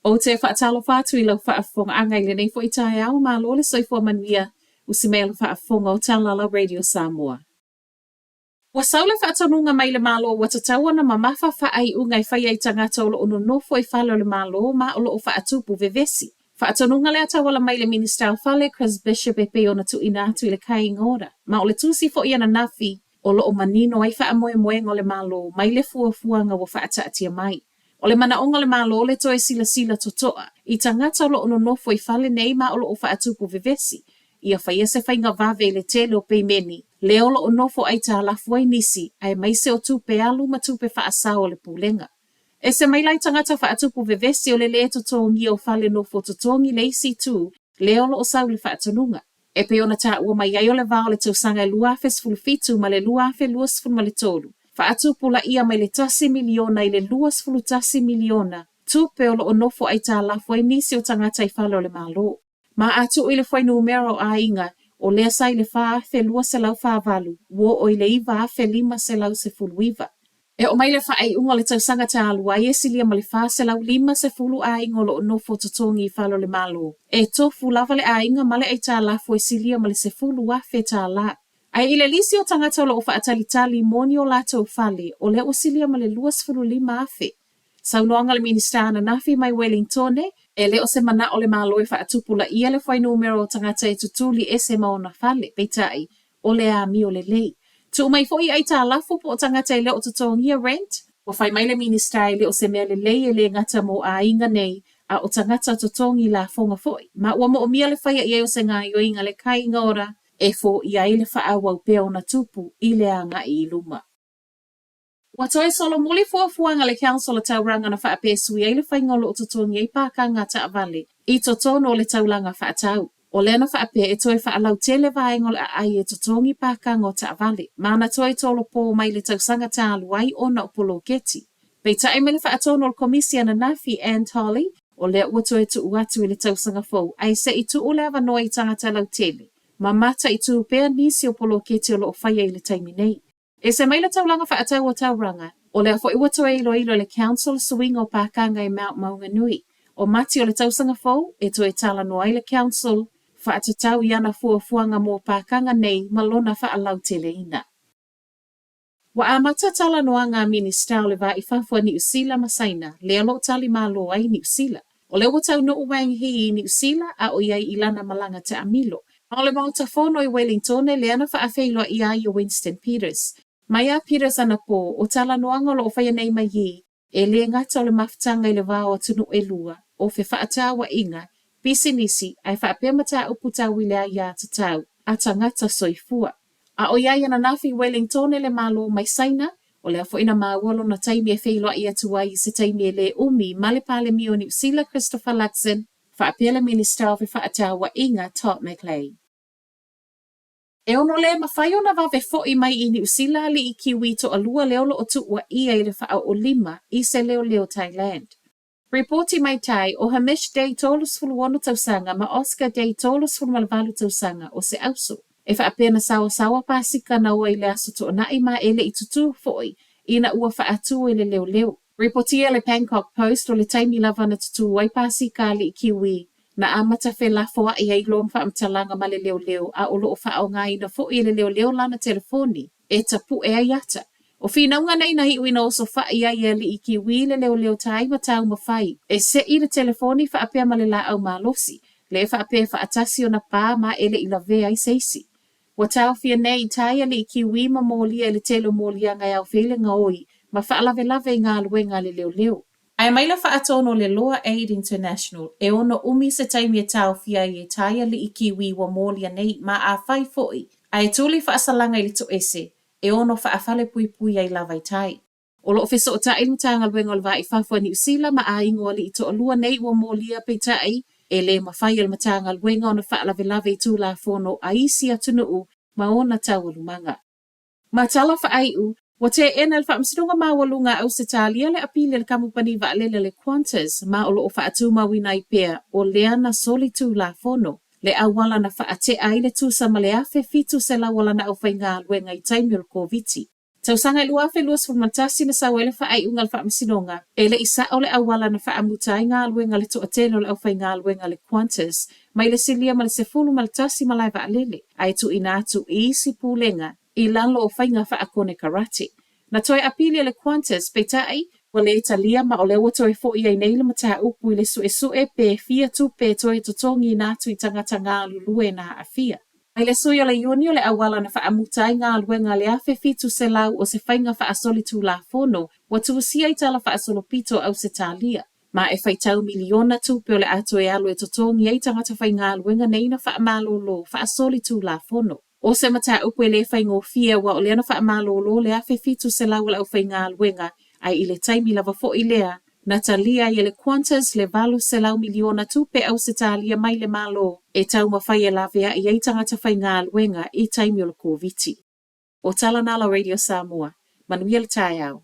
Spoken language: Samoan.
Ou te faatalofa atu i lau faafofogaaga i lenei foi taeao, malo le soifua manuia, usi mai a le faafofoga o Talala Radio Samoa. Ua sau le faatonuga mai le Malo ua tatau ona mamafa faaiuga e faia i tagata o lo o nonofo i fale o le Malo ma o lo o faatupu vevesi. Faatonuga lea tauala mai le Minisita o Fale, Chris Bishop e pei ona tuuina atu i le Kai Ngora. Ma o le tusi foi ananafi o lo o manino ai faamoemoega o le Malo mai le fuafuaga ua faataatia mai. O le manaoga o le Malo le toe silasila totoa i tagata o lo o nonofo i fale nei ma o lo o faatupu vevesi, ia faia se faiga vave i le tele o peimeni lea o lo o nofo aitalafu ai nisi aemaise o tupe alu ma tupe faasao a le Pulega. Ese mai la i tagata faatupu vevesi o le lē totogia o fale nofo totogi le isi itu lea o lo o sau i le faatonuga. E pei ona taua mai ai o le va o le tausaga e 2017 ma le 2023, faatupulaia mai le tasi miliona i le 21 miliona tupe o lo o nofo aitalafu ai nisi o tagata i fale o le Malo. Ma a tuu i le fuainumera o aiga, o lea sa i le 4,248 ua oo i le 9,519. E oo mai le faaiuga o le tausaga talu ai e silia ma le 450 aiga o lo o nofo totogi i fale o le Malo. E tofu lava le aiga ma le aitalafu e silia ma le $10,000. Ae i le lisi o tagata o lo o faatalitali mo ni o latou fale, o lea ua silia ma le 25,000. Saunoaga a le Minisita ananafi mai Welingtone, e le o se manao o le Malo e faatupulaia le fuainumera o tagata e tutuli ese ma ona fale, peitai, o le amio lelei. Tuu mai foi i aitalafu po o tagata e le o totogia rent. Ua fai mai le Minisita e le o se mea lelei e le gata mo aiga nei, a o tagata totogi lafoga foi. Ma ua moomia le faia i ai o se gaoioiga le kaiga ora e foia ai le faaauau pea ona tupu i le agai i luma. Ua toe solomuli fuafuaga a le Council o Tauranga na faapea e sui ai le faiga o lo o totogi ai pākanga a taavale i totonu o le taulaga faatau. O lea na faapea e toe faalautele vaega o le aai e totogi pākanga o taavale, ma na toe tolopo mai le tausaga talu ai ona o poloketi. Peitai mai le faatonu o le Komisi ananafi, Anne Tolley, o lea ua toe tuu atu i le tausaga fou ae se i tuu le avanoa i tagata lautele ma mataitu pea nisi o poloketi o lo o faia i le taimi nei. Ese mai le taulaga faatau o Tauranga, o lea foi ua toe iloilo e le Council suiga o pākanga i Mount Maunganui. O Mati o le tausaga fou, e toe talanoa ai le Council faatatau i ana fuafuaga mo pākanga nei ma lona faalauteleina. Ua amata talanoaga a Minisita o le Va i Fafo a Niu Sila ma Saina, lea o lo o tali malo ai Niu Sila. O lea ua taunuu Wang Yi i Niu Sila a o i ai i lana malaga taamilo. Ma o le Maota Fono i Welingtone lea na faafeiloai ai e Winston Peters. Mai a Peters anapo, o talanoaga o lo o faia nei ma Yi, e le gata o le mafutaga i le va o atunuu e lua, o fefaatauaiga, pisinisi, ae faapea mataupu tau i le aiatatau a tagata soifua. A o i ai ananafi i Welingtone le Malo mai Saina, o lea foi na maua lona taimi e feiloai atu ai i se taimi e le umi ma le Palemia o Niu Sila Christopher Luxon, faapea le Minisita o Fefaatauaiga Todd McClay. E ono le mafai ona vave fo'i mai i Niu Sila alii Kiwi toalua lea o lo o tuuaia i le faaoolima i se leoleo Thailand. Ripoti mai tai, o Hamish Day 36 tausaga ma Oscar Day 38 tausaga o se auso. E faapea na saoasaoa pasika na oa i le Aso Toonai ma e le i tutū fo'i ina ua faatū e le leoleo. Ripotia le Bangkok Post o le taimi lava na tutū ai pasika alii Kiwi na amata felafoa'i ai loa faamatalaga ma le leoleo a o lo o faaaogaina fo'i e le leoleo lana telefoni e tapu'e ai ata. O finauga nei na iu ina osofa'i ai e alii Kiwi le leoleo Thai ma taumafai e se'i le telefoni faapea ma le laau malosi, le e faapea e faatasi ona pā ma e le i lavea ai se isi. Ua taofia nei i Thai alii Kiwi ma molia i le tele o moliaga e aofia ai le gaoi ma faalavelave i galuega a le leoleo. Ae mai le faatonu o le Loa Aid International, e ono umi se taimi e taofia ai e Thai alii Kiwi ua molia nei ma afai fo'i a e tuli faasalaga i le toese, e ono faafalepuipui ai lava i tai. O lo o fesootai le Matagaluega o le Va i Fafo a Niu Sila ma aiga o alii toalua nei ua molia, peitai, e le mafai e le Matagaluega ona faalavelave i Tulafono a isi atunuu ma ona taualumaga. Ma tala faaiu, ua teena e le Faamasinoga Maualuga a Ausetalia le apili a le kamupani vaalele a le Qantas ma o lo o faatumauina ai pea o lea na soli Tulafono le auala na faatea ai le tusa ma le 1,700 o lana aufaigaluega i taimi o le Koviti. Tausaga e 2021 na sau ai le faaiuga a le Faamasinoga, e le i sao le auala na faamuta ai galuega a le toatele o le aufaigaluega a le Qantas mai le silia ma le 11 malae vaalele, ae tuuina atu i isi pulega i lalo o faiga faakonekarate. Na toe apili e le Qantas, peitai, ua le talia ma o lea ua toe foi ai nei le mataupu i le suesue pe fia tupe e toe totogiina atu i tagata galulue na aafia. Mai le sui o le Iuni o le auala na faamuta ai galuega a le 1700 o se faiga faasolitulafono ua tusia i tala faasolopito o Ausetalia, ma e faitau miliona tupe o le a toe alu e totogi ai tagata faigaluega nei na faamalolo faasolitulafono. O se mataupu e le faigofie aua o lea na faamalolo le 1700 o le aufaigaluega ae i le taimi lava foi lea na talia ai e le Qantas le 800 miliona tupe Ausetalia mai le Malo e taumafai e laveai ai tagata faigaluega i taimi o le Koviti. O tala na a la Radio Samoa. Manuia le taeao.